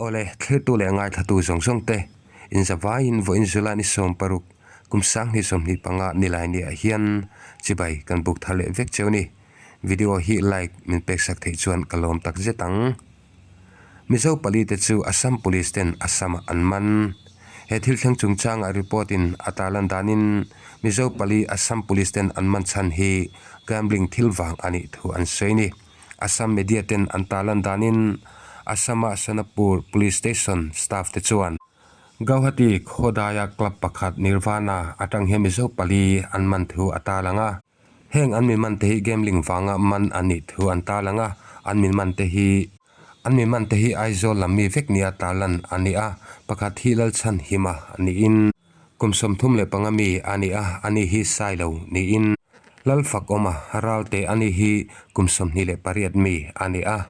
Awle, thlirtu leh ngaithlatu zawng zawng te, inzavaiin vawiin July ni 16, kum 2025 Nilainiah hian chibai kan buk thar leh vek cheu ni. Video hi like min pek sak theih chuan ka lawm tak zet ang. Mizo pali te chu Assam Police ten Assam ah an man. He thil thleng chungchangah report in a tarlan danin Mizo pali Assam Police ten an man chhan hi gambling thil vang a nih thu an sawi ni. Assam media ten an tarlan danin Assam a Sonapur Police Station staff te chuan Gauhati khawdaia club pakhat Nirvana atang hian Mizo pali an man thu a tarlang a. Heng an mi man te hi gambling vanga man an nih thu an tarlang a, an mi man te hi an mi man te hi Aizawl lam mi vek nia tarlan a ni a, pakhat hi Lalchhan Hima niin kum 35 mi a ni a, ani hi Sailo niin Lalfakawma Ralte ani hi kum 28 mi a ni a,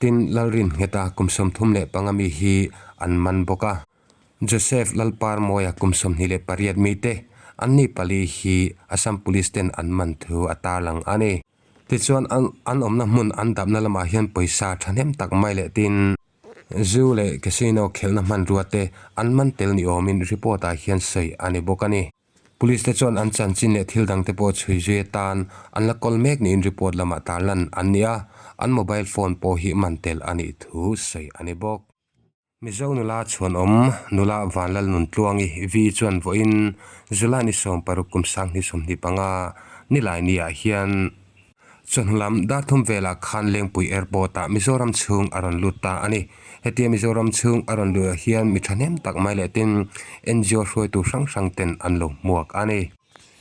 tin Lalrin Ngheta kum 35 mi hi an man bawk a. Joseph Lalparmawia kum 28 mite an ni pali hi Assam Police ten an man thu a tarlang a ni. Tichuan an an awmna hmun an dapna lamah hian pawisa thahnem tak mai leh tin zu leh casino khelhna hmanrua te an man tel ni awmin report ah hian sawi a ni bawk a ni. Police te chuan an chanchin leh thil dang te pawh chhui zui atan an la kawl mek niin report lamah tarlan an ni a, an mobile phone pawh hi man tel a nih thu sawi a ni bawk. Mizo nula chhuanawm nula Vanlal Nuntluangi vi chuan vawiin July ni 16 kum 2025 nilai niah hian chawhnu lam dar thum velah khan Lengpui Airport ah Mizoram chhung a rawn lut ta a ni. Hetia Mizoram chhung a rawn luh hian mi thahnem tak mai leh tin NGO hruaitu hrang hrang ten an lo hmuak a ni.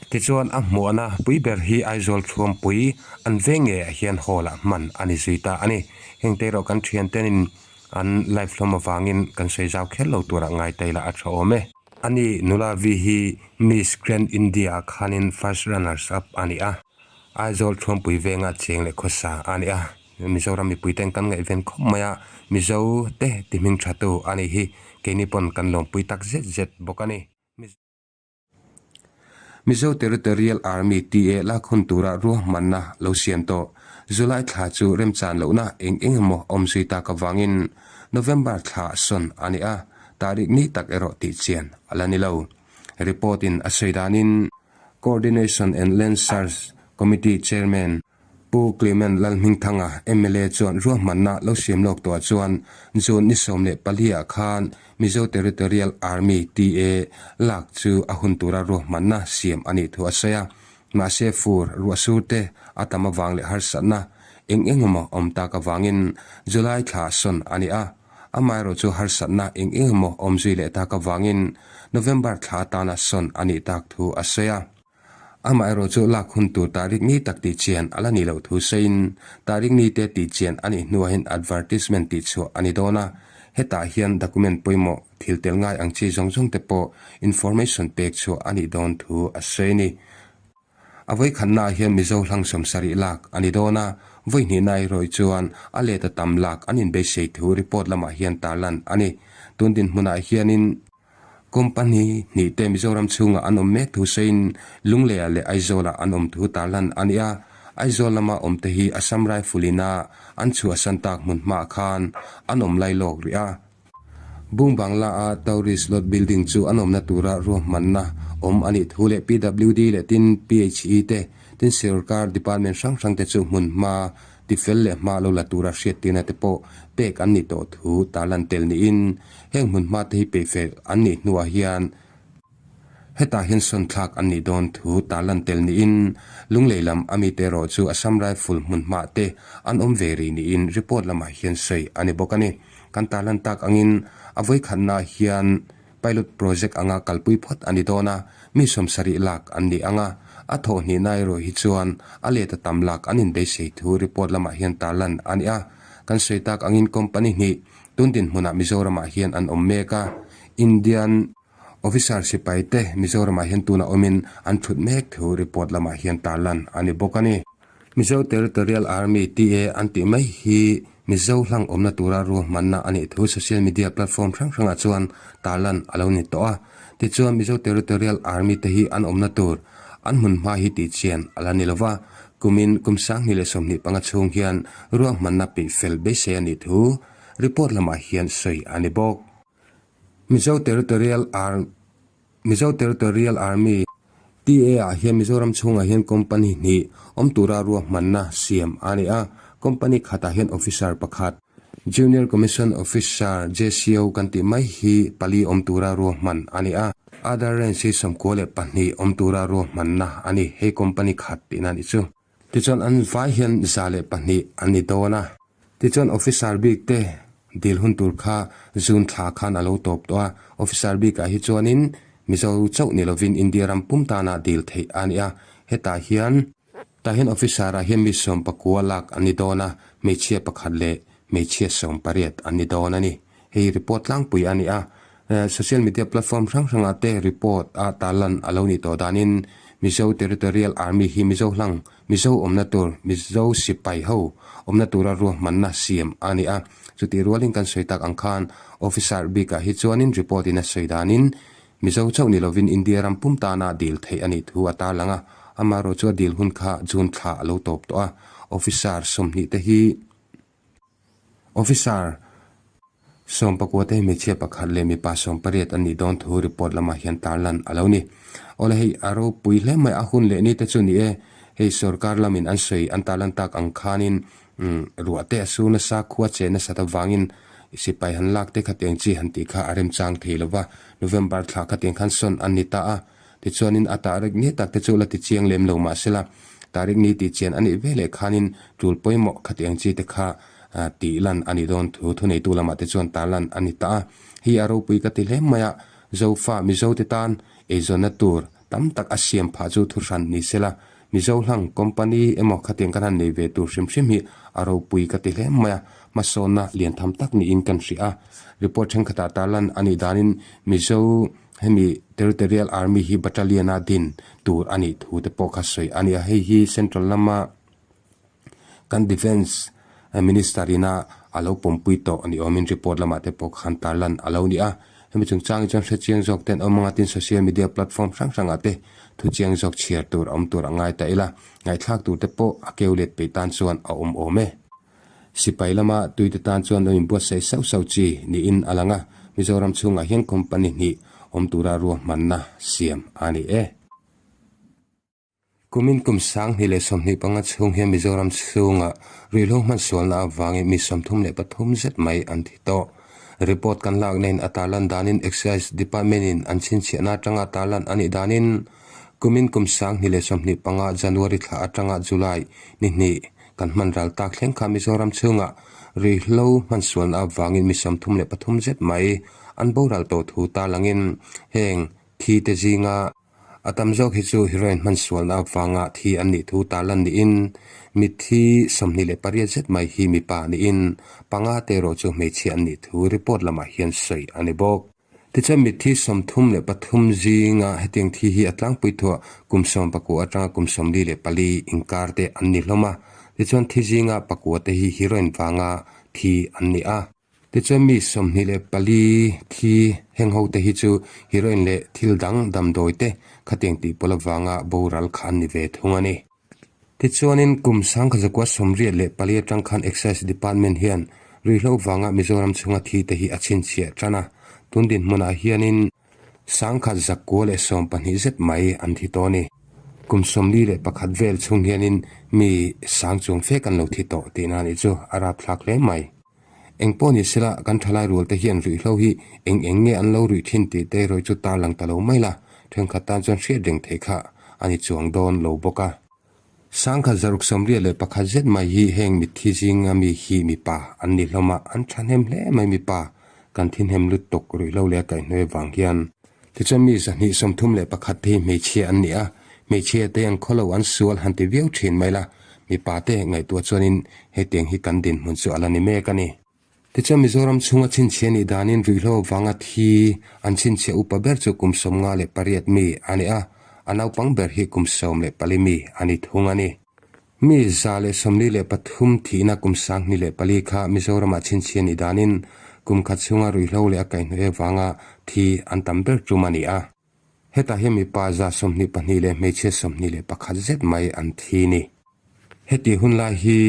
Tichuan a hmuahna pui ber hi Aizawl Thuampui an veng ngeiah hian hall ah hman a ni zui ta a ni. Hengte erawh kan thiantenin An live hlawm avangin kan sawi zau kher lo turah ngai ta ila a tha awm e. Ani nula Vi hi Miss Grand India ah khanin first runners up a ni a. Aizawl Thuampui venga cheng leh khawsa a ni a. Mizoram mipui ten kan ngaihven khawp mai a, Mizo te ti hming tha tu a nih hi keini pawn kan lawmpui tak zet zet bawk a ni. Mizo Territorial Army, TA, lak hun tura ruahmanna lo siam tawh. July thla chu remchan lohna eng eng emaw awm zui tak avangin November thla sawn a ni a, tarik ni tak erawh tih chian a la ni lo. Report in a sawi danin Coordination and Land Search Committee Chairman, Pu Clement Lalhmingthanga, mla chuan ruahmanna lo siam lawk tawhah chuan June ni 14 ah khan Mizo Territorial Army, TA, lak chu a hun tura ruahmanna siam a nih thu a sawi a. Mahse fur, ruahsur te a tam avang leh harsatna eng eng emaw awm tak avangin July thla sawn a ni a. Amaherawh chu harsatna eng eng emaw awm zui leh tak avangin November thla atana sawn a nih tak thu a sawi a. Amaherawh chu lak hun tur tarik ni tak tih chian a la nih loh thu sawiin, tarik ni te tih chian a nih hnuahin advertisement tih chhuah a ni dawn a, hetah hian document pawimawh thil tel ngai ang chi zawng zawng te pawh information pek chhuah a nih dawn thu a sawi a ni. A vawikhatnaah hian Mizo hlang 70 lak a ni dawn a, vawihnihna erawh chuan a let a tam lak an inbeisei thu report lamah hian tarlan a ni. Tun dinhmunah hianin. Company hnih te Mizoram chhungah an awm mek thu sawiin Lungleiah leh Aizawlah an awm thu tarlan a ni a. Aizawl lama awm te hi Assam Rifle ina an chhuahsan tak hmun hmaah khan an awm lai lawk rih a. Bung Bangla a Tourist Lodge Building chu an awmna tura ruahmanna awm a nih thu leh PWD leh tin PHE te tin Sawrkar Department hrang hrang te chu hmun hma tifel leh hma lo la tura hriattirna te pawh pek an nih tawh thu tarlan tel niin heng hmun hma te hi peihfel an nih hnuah hian hetah hian sawn thlak an nih dawn thu tarlan tel niin Lunglei lam a mite erawh chu Assam Rifle hmun hma te an awm ve rih niin report lamah hian sawi a ni bawk a ni. Kan tarlan tak angin a vawikhatnaah hian Pilot project anga kalpui phawt a ni dawn a, mi 70 lak an ni ang a, a thawh hnihna erawh hi chuan a let a tam lak an inbeisei thu report lamah hian tarlan a ni a. Kan sawi tak angin company hnih tun dinhmunah Mizoramah hian an awm mek a, Indian officer sipai te Mizoramah hian tunah awmin an thut mek thu report lamah hian tarlan a ni bawk a ni. Mizo Territorial Army, TA, an tih mai hi Mizo hlang awmna tura ruahmanna a nih thu social media platform hrang hrangah chuan tarlan a lo ni tawh a. Tichuan Mizo Territorial Army te hi an awmna tur an hmun hma hi tihchian a la ni lo va, kumin kum 2025 chhung hian ruahmanna peihfel beisei a nih thu. report lamah hian sawi a ni bawk. Mizo Territorial Ar Mizo Territorial Army, TA, ah hian Mizoram chhungah hian company hnih awm tura ruahmanna siam a ni a. Company khatah hian officer pakhat, Junior Commission Officer, JCO, kan tih mai hi pali awm tura ruahman a ni a. Other range hi 92 awm tura ruahmanna a ni. Hei company khat tihna a nih chu. Tichuan an vai hian 102 an ni dawn a. Tichuan officer bik te dil hun tur kha June thla khan a lo tawp tawh a. Officer bikah hi chuanin Mizo chauh ni lovin India ram pum tana dil theih a ni a. Hetah hian tah hian officer ah hian mi 19 lak an ni dawn a, hmeichhia pakhat leh hmeichhia 18 an ni dawn a ni. Hei report tlangpui a ni a, social media platform hrang hrangah te report a tarlan a lo nih tawh danin Mizo Territorial Army hi Mizo hlang, Mizo awmna tur, Mizo sipai ho awmna tura ruahmanna siam a ni a. Chutih rualin kan sawi tak ang khan officer bikah hi chuanin report in a sawi danin Mizo chauh ni lovin India ram pum tana dil theih a nih thu a tarlang a, amaherawh chu a dil hun kha June thla a lo tawp tawh a, officer 20 te hi Officer 19 te hi hmeichhia pakhat leh mipa 18 an nih dawn thu report lamah hian tarlan a lo ni. Awle hei a ropui hle mai a hun leh ni te chu ni e, hei sorkar lamin an sawi an tarlan tak ang khanin ruah te a sur nasa khua che nasat avangin sipai han lak te khatiang chi han tih kha a remchang thei lova, November thla khatiang khan sawn an ni ta a. Tichuanin a tarik ni tak te chu la ti chiang lem lo mah sela, tarik ni tih chian a nih ve leh khanin tul pawimawh khati ang chi te kha tih lan a nih dawn thu thuneitu lamah te chuan tar lan a ni ta a. Hei a ropui ka ti hle mai a, Zofa Mizo te tan eizawnna tur tam tak a siam phah chu thu hran ni sela, Mizo hlang company emaw khatiang kan han nei ve tur hrim hrim hi a ropui ka ti hle mai a, hmasawnna lian tham tak niin kan hria a. Report thenkhatah tar lan a nih danin Mizo Hemi Territorial Army hi Battalion-a din tur a nih thu te pawh kha sawi a ni a, hei hi Central lama kan Defence Minister ina a lo pawmpui tawh ni awmin report lamah te pawh khan tarlan a lo ni a. Hemi chungchang hi chuan hrechiang zawk ten awm anga tin social media platform hrang hrangah te thuchiang zawk chhiar tur a awm tur a ngai ta ila, ngaihthlak tur te pawh a keu let peih tan chuan a awm awm e. Sipai lama tuite tan chuan lo inbuatsaih sauh sauh chi niin a lang a, Mizoram chhungah hian company hnih awm tura ruahmanna siam a ni e. Kumin kum 2025 chhung hian Mizoram chhunga ruihhlo hmansualna avangin mi 33 zet mai an thi tawh. Report kan lakna in a tarlan danin Excise Department in an chhinchhiahna atanga tarlan a nih danin kumin kum 2025 January thla atanga July ni hnih Kan hman ral tak thleng kha Mizoram chhungah ruihhlo hmansualna avangin mi 33 zet mai an boral tawh thu tarlangin heng thi te zinga a tam zawk hi chu heroin hmansualna avanga thi an nih thu tarlan niin mitthi 28 zet mai hi mipa niin panga te erawh chu hmeichhia an nih thu report lamah hian sawi a ni bawk. Tichuan mitthi 33 zinga hetiang thi hi a tlangpui thuah kum 19 atanga kum 44 inkar te an ni hlawm a. Tichuan thi zinga pakua te hi heroin vanga thi an ni a. Tichuan mi 24 thi heng ho te hi chu heroin leh thil dang damdawi te khatiang tih pawl avanga boral kha an ni ve thung a ni. Tichuanin kum 1984 atang khan Excise Department hian ruihhlo vanga Mizoram chhunga thi te hi a chhinchhiah tan a, tun dinhmunah hianin 1912 zet mai an thi tawh a ni. Kum 41 vel chhung hianin mi sang chuang fe kan lo thi tawh tihna a nih chu a rapthlak hle mai. Eng pawh ni sela kan thalai rual te hian ruihhlo hi eng eng nge an lo ruih thin tih te erawh chu tarlang ta lo mai la, thenkhat tan chuan hriat reng theih kha a ni chuang dawn lo bawk a. 1981 zet mai hi heng mitthi zinga mi hi mipa an ni hlawm a, an thahnem hle mai mipa kan thinhem lutuk ruihhlo leh a kaihhnuai vang hian. Tichuan mi 231 te hi hmeichhia an ni a, hmeichhia te an khawlo an sual han ti viau thin mai la, mipa te ngaihtuah chuanin hetiang hi kan dinhmun chu a la ni mek a ni. Tichuan Mizoram chhunga chhinchhia nih danin ruihhlo vanga thi an chhinchhia upa ber chu kum 58 mi a ni a, a naupang ber hi kum 14 mi a ni thung a ni. Mi 143 thihna kum 2004 kha Mizoramah chhinchhia nih danin kum khat chhunga ruihhlo leh a kaihhnawih avanga thi an tam ber tum a ni a. Hetah hian mipa 22 leh hmeichhia 21 zet mai an thi ni. Heti hun lai hi.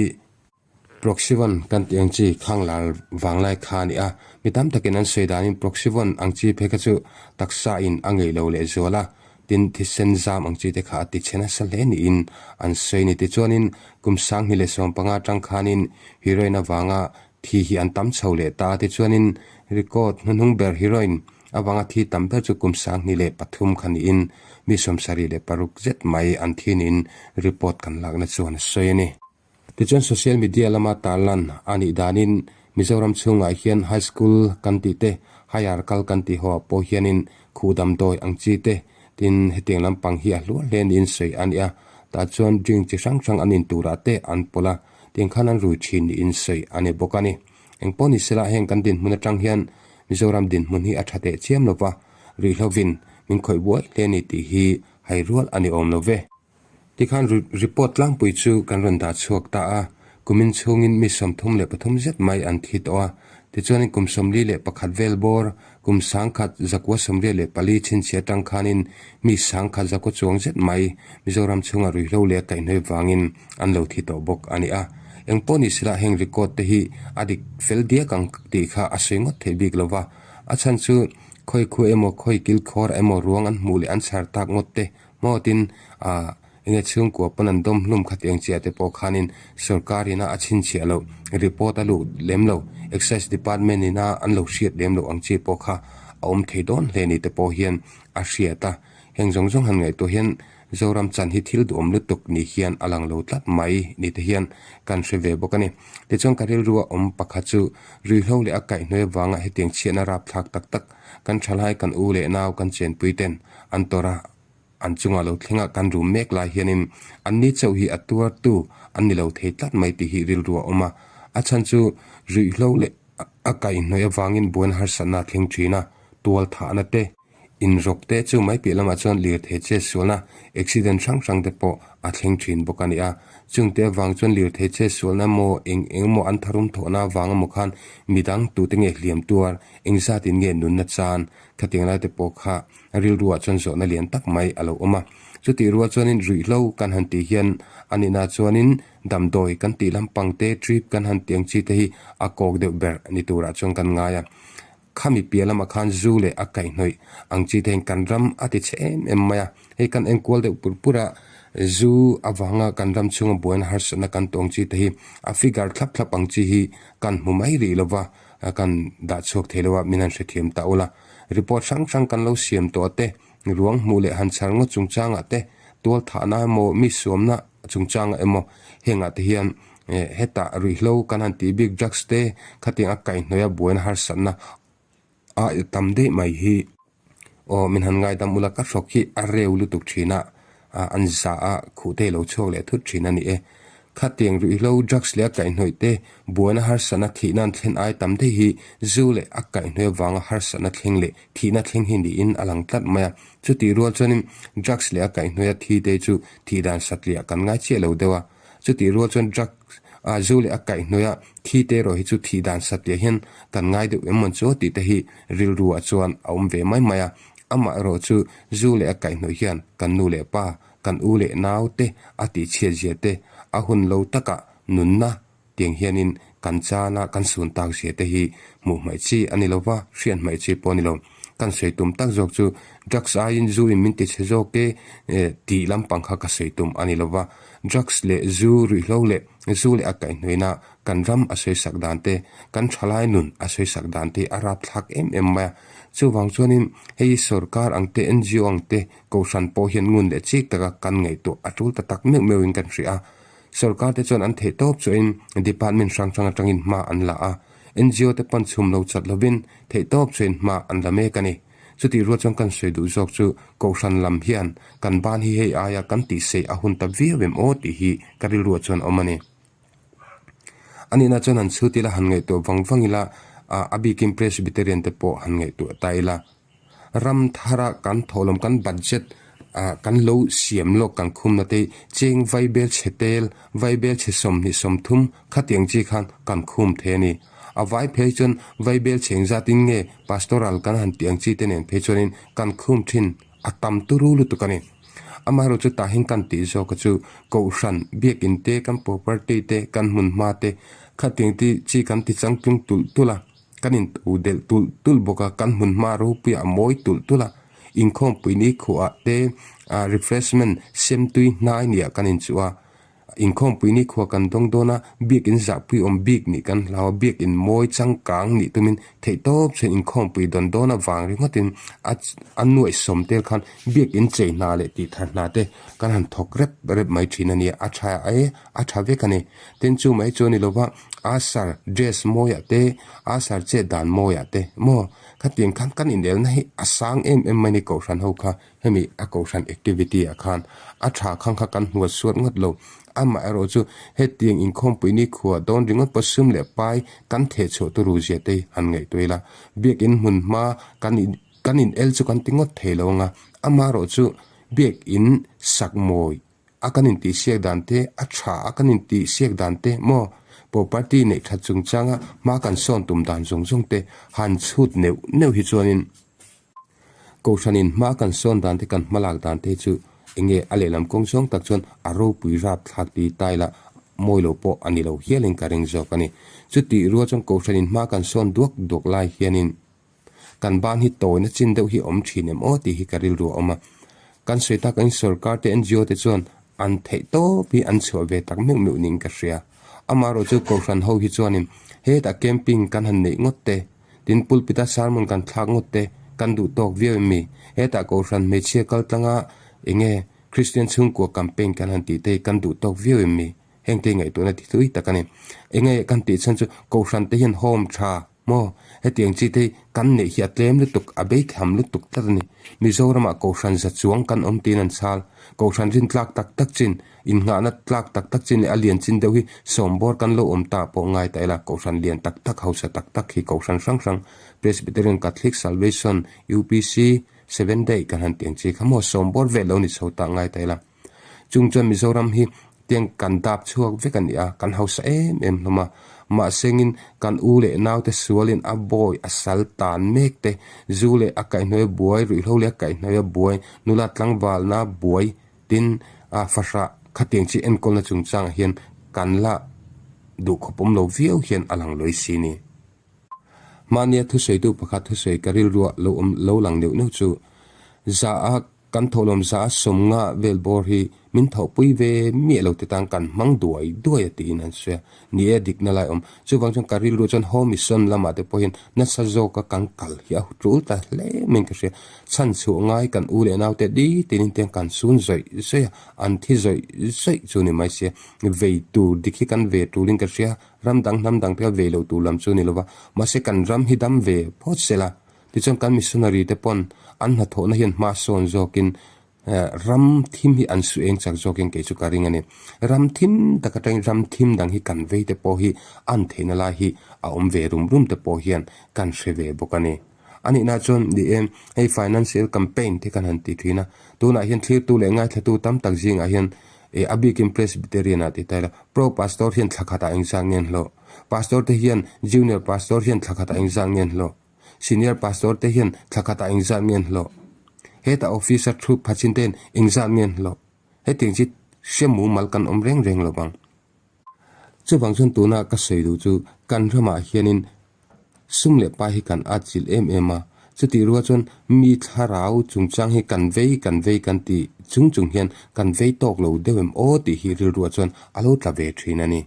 Proxyvon kan tih ang chi khang lar vanglai kha a ni a, mi tam takin an sawi danin Proxyvon ang chi phei kha chu taksa in a ngei lo leh zual a, tin thisen zam ang chi te kha a ti chhe nasa hle niin an sawi a ni. Tichuanin kum 2015 atang khanin heroin avanga thi hi an tam chho leh ta a, tichuanin record hnuhnung ber heroin avanga thi tam ber chu kum 2003 kha niin mi 76 zet mai an thi niin report kan lakna chuan a sawi a ni. Tichuan social media lama tarlan a nih danin Mizoram chhungah hian high school kan tih te, higher kal kan tih ho ah pawh hianin khuh damdawi ang chi te tin hetiang lampang hi a hluar hle niin sawi a ni a. Tah chuan drink chi hrang hrang an in turah te an pawlh a, tiang khan an rui thin niin sawi a ni bawk a ni. Engpawh ni sela heng kan dinhmun atang hian Mizoram dinhmun hi a tha teh chiam lova, rihlovin min khawih buai hle ni tih hi hai rual a ni awm lo ve. Tikhan report tlangpui chu kan rawn dah chhuak ta a, kumin chhungin mi 33 zet mai an thi tawh a. Tichuanin kum 41 vel bawr, kum 1184 chhinchhiah atang khanin mi 1100 chuang zet mai Mizoram chhunga ruihhlo leh a kaihhnawih vangin an lo thi tawh bawk a ni a. Engpawh ni sela heng record te hi a dik fel diak ang tih kha a sawi ngawt theih bik lova, a chhan chu khawi khu emaw khawi kilkhawr emaw ruang an hmuh leh an chhar tak ngawt te Maw tin, ah, enge chhungkua pawn an dawm hlum kha tiang chiah te pawh khanin sorkar ina a chhinchhiah loh, report a luh lem lo, Excise Department ina an lo hriat lem loh ang chi pawh kha a awm thei dawn hle ni te pawh hian a hriat a. Heng zawng zawng han ngaihtuah hian Zoram chan hi thil duhawm lutuk ni hian a lang lo tlat mai ni te hian kan hre ve bawk a ni. Tichuan ka rilrua awm pakhat chu ruihhlo leh a kaihhnuai avanga hetiang chhiatna rapthlak tak tak kan thalai kan u leh nau kan chenpui ten an tawrh a, an chungah lo thleng a kan rum mek lai hianin an ni chauh hi a tuartu an ni lo thei tlat mai tih hi rilru a awm a. A chhan chu ruihhlo leh a kaihhnawih avangin buaina harsatna a thleng thin a, tual thahna te, inrawk te chu mai piah lamah chuan lirthei chet sualna, accident hrang hrang te pawh a thleng thin bawk a ni a. Chungte avang chuan lirthei chet sualna emaw eng eng emaw an tharum thawhna avang emaw khan midang tute nge hliam tuar, engzatin nge nunna chan Khatiang lai te pawh kha rilruah chuan zawhna lian tak mai a lo awm a. Chutih rual chuanin ruihhlo kan han tih hian a nihna chuanin damdawi kan tih lampang te, trip kan han tih ang chi te hi a kawk deuh ber ni turah chuan kan ngai a. Khami piah lamah khan zu leh a kaihhnawih ang chi te hian kan ram a ti chhe em em mai a. Hei kan enkual deuh pur pur a, zu avanga kan ram chhunga buaina harsatna kan tawng chi te hi a figure thlap thlap ang chi hi kan hmu mai rih lo va. kan dah chhuak thei lo a, min han hrethiam ta ula. Report hrang hrang kan lo siam tawh te, ruang hmuh leh han chhar ngawt chungchangah te, tual thahna emaw mi suamna chungchangah emaw hengah te hian hetah ruihhlo kan han tih bik drugs te khatiang a kaihhnawih a buaina harsatna a tam daih mai hi. Aw min han ngaidam ula ka hrawk hi a reu lutuk thin a, an za a khuh te lo chhuak leh thut thin a ni e. Khatiang ruihhlo drugs leh a kaihhnawih te buaina harsatna thihna an thlen ai tam daih hi zu leh a kaihhnawih avanga harsatna thleng leh thihna thleng hi niin a lang tlat mai a. Chutih rual chuanin drugs leh a kaihhnawih a thi te chu thih dan satliah kan ngai chiah lo deuh a. Chutih rual chuan drugs a zu leh a kaihhnawih a thi te erawh hi chu thih dan satliah hian kan ngai deuh em mawn chu tih te hi rilru ah chuan a awm ve mai mai a. Amah erawh chu zu leh a kaihhnawih hian kan nu leh pa, kan u leh nau te a tihchhiat zia te, a hun lo takah nunna tiang hianin kan chana kan sun tak zia te hi hmuh hmaih chi a ni lo va, hriat hmaih chi pawh a ni lo. Kan sawi tum tak zawk chu drugs aiin zu in min ti chhe zawk e tih lampang kha ka sawi tum a ni lo va. Drugs leh zu ruihhlo leh zu leh a kaihhnawihna kan ram a sawisak dan te, kan thalai nun a sawisak dan te a rapthlak em em mai a. Chuvang chuanin hei sorkar ang te, NGO ang te, kohhran pawh hian ngun leh chik taka kan ngaihtuah a tul ta tak meuh meuhin kan hria a. Sorkar te chuan an theih tawp chuahin department hrang hrang atangin hma an la a, NGO te pawn chhum lo chat lovin theih tawp chuahin hma an la mek a ni. Chutih rual chuan kan sawi duh zawk chu Kohhran lam hian kan ban hi hei aia kan tihseih a hun ta viau em aw tih hi ka rilruah chuan a awm a ni. A nihna chuan han chhut ila han ngaihtuah vang vang ila, a bikin Presbyterian te pawh han ngaihtuah ta ila. Ram thara kan thawhlawm kan budget ah kan lo siam lawk kan khumna te cheng vaibel chhe tel, vaibel chhe 20, 30 khatiang chi khan kan khum thei a ni. A vai phei chuan vaibel chhe engzat in nge pastoral kan han tih ang chi te nen phei chuanin kan khum thin a tam turu lutuk a ni. Amaherawh chu tah hian kan tih zawk a chu Kohhran, biakinn te, kan property te, kan hmunhma te. Khatiang ti chi kan ti changtlung tulh tulh a, kan in to delh tulh tulh bawk a, kan hmun hma ropuiah a mawi tulh tulh a, inkhawmpui ni khuah te ah refreshment sem tui hnai nia kan inchuh a, inkhawmpui ni khuah kan dawng dawn a, biakin zahpui awm bik nih kan hlau a, biakin mawi changkang nih tumin theihtawp chuan inkhawmpui dawn dawn avang ringawtin a a nuaihsawm tel khan biakin chei hna leh tih thar hna te kan han thawk rep rep mai thin a nia, a tha e a tha vek a ni. Tin chu mai chu a ni lova Asar dress mawiah te Asar chet dan mawiah te maw khatiang khan kan inelna hi a sang em em mai a ni kohhran ho kha hemi a kohhran activity ah khan a tha khang kha kan hnuat suat ngawt lo amaherawh chu hetiang inkhawmpui ni khuah dawn ringawt pawh sum leh pai kan theh chhuah turu zia te han ngaihtuah ila biakin hmun hma kan in kan in el chu kan ti ngawt thei lo anga amaherawh chu biakin sak mawi a kan intihsiak dan te, a tha a kan intihsiak dan te maw property neih that chungchanga hma kan sawn tum dan zawng zawng te han chhut neuh neuh hi chuanin Kohhranin hma kan sawn dan te kan hmalak dan te chu enge a lehlam kawng zawng tak chuan a ropui rap thlak ti taila mawi lo pawh a ni lo hialin ka ring zawk a ni. Chutih rual chuan Kohhranin hma kan sawn duak duak lai hianin Kan ban hi tawina chin deuh hi awm thin em aw tih hi ka rilru a awm a. Kan sawi tak angin sorkar te NGO te chuan an theih tawp hi an chhuah ve tak meuh meuh niin ka hria. Amaherawh chu Kohhran ho hi chuanin hetah camping kan han neih ngawt te, tin pulpit a sermon kan thlak ngawt te kan duh tawk viau em mi? Hetah Kohhran hmeichhia kal tlanga enge Kristian chhungkua campaign kan han tih te hi kan duh tawk viau em mi? Hengte ngaihtuahna ti tui tak a ni. Enge kan tih chhan chu Kohhran te hian home tha Maw? Hetiang chi te hi kan neih hi a tlem lutuk, a beitham lutuk tlat a ni. Mizoramah Kohhran za chuang kan awm tiin an chhal. Kohhran rin tlak tak tak chin, innghahna tlak tak tak chin leh a lian chin deuh hi sawmbawr kan lo awm ta pawh ngai ta ila. Kohhran lian tak tak, hausa tak tak hi Kohhran hrang hrang, Presbyterian, Catholic, Salvation, UPC, Seventh Day kan han tih ang chi kha maw sawmbawr vel lo ni chho ta ngai ta ila. Chung chuan Mizoram hi tiang kan dap chhuak vek a ni a, kan hausa em em hlawm a. Mahsengin kan u leh naute sualin a bawi a sal tan mek te, zu leh a kaihhnawia buai, ruihhlo leh a kaihhnawia buai, nula tlangvalna buai tin a fahrah khatiang chi enkawlna chungchangah hian kan la duhkhawp awm lo viau hian a lang lawi si ni. Mahnia thusawitu pakhat thusawi ka rilruah lo awm lo lang neuh neuh chu za a Kan thawhlawm za sawmnga vel bawr hi min thawhpui ve miah lo te tan kan hmang duai duai a tiin an sawi a, ni e dikna lai awm. Chuvang chuan ka rilru chuan Home Mission lamah te pawh hian nasa zawka kan kal hi a tul ta hle maiin ka hria. Chhan chhuah ngai kan u leh naute di tinin te kan sun zawih zawih a, an thi zawih zawih chu ni mai sia. Vei tur dik hi kan ve tulin ka hria, ram dang hnam dang te kha vei lo tur lam chu ni lova, mahse kan ram hi dam ve phawt sela. Tichuan kan missionary te pawn an hnathawhna hian hma sawn zawkin ram thim hi an su eng chak zawkin kei chu ka ring a ni. Ram thim tak atangin ram thim dang hi kan vei te pawh hi an theihna lai hi a awm ve rum rum te pawh hian kan hre ve bawk a ni. A nihna chuan ni e, hei financial campaign te kan han ti thin a, tunah hian thlirtu leh ngaithlatu tam tak zingah hian a bikin Presbyterian ah ti ta ila, Pro Pastor hian thla khatah engzat nge an hlawh? Pastor te hian Junior Pastor hian thla khatah engzat nge an hlawh? Senior Pastor te hian thla khatah engzat nge an hlawh? Hetah office a thu phachin te hian engzat nge an hlawh? Hetiang chi hre mumal kan awm reng reng lo vang. Chuvang chuan tuna ka sawi duh chu kan ramah hianin sum leh pai hi kan atchilh em em a, chutih rual chuan mi thlarau chungchang hi kan vei kan vei kan ti chung chung hian kan vei tawk lo deuh em aw tih hi rilruah chuan a lo tla ve thin a ni.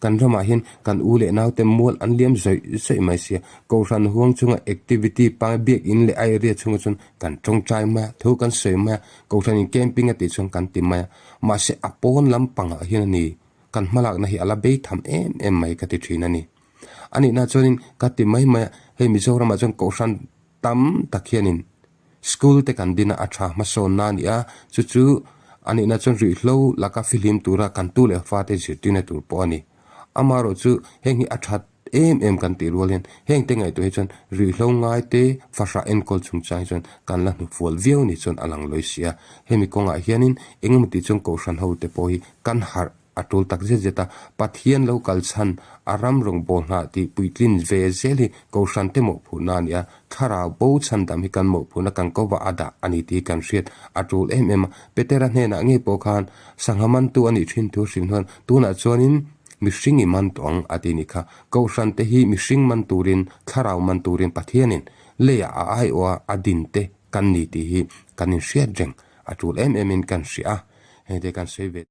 Kan ramah hian kan u leh naute mual an liam zawih zawih mai sia. Kohhran huang chunga activity pangai biakin leh a area chhungah chuan kan tawngtai mai a, thu kan sawi mai a, kohhranin camping a tih chuan kan ti mai a. Mahse a pawn lampangah hian a ni, kan hmalakna hi a la bei tham em em mai ka ti thin a ni. A nihna chuanin ka ti mai mai a, hei Mizoramah chuan kohhran tam tak hianin School te kan din a, a tha hmasawnna a ni a, chu chu a nihna chuan ruihhlo laka fihlim tura kan tu leh fate zirtirna tur pawh a ni. Amaherawh chu heng hi a that em em kan tih rual hian heng te ngaihtuah hi chuan ruihhlo ngai te fahrah enkawl chungchang hi chuan kan la hnufual viau ni chuan a lang lawi si a. Hemi kawngah hianin engemaw tih chuan kohhran ho te pawh hi kan harh A tul tak zet zet a, Pathian lo kal chhan a ram rawngbâwl hna tih puitlin ve zel hi Kohhran te mawhphurhna a ni a, Thlarau bo chhandam hi kan mawhphurhna kan kova a dah a ni tih kan hriat a tul em em a. Petera hnenah ngei pawh khan sangha mantu a nih thin thu hrilh hnuan tunah chuanin Mihring i man tawh ang a ti ni kha. Kohhran te hi mihring man turin, thlarau man turin Pathianin leiah a aiawha a din te kan ni tih hi kan inhriat reng a tul em em in kan hria a, hengte kan sawi ve.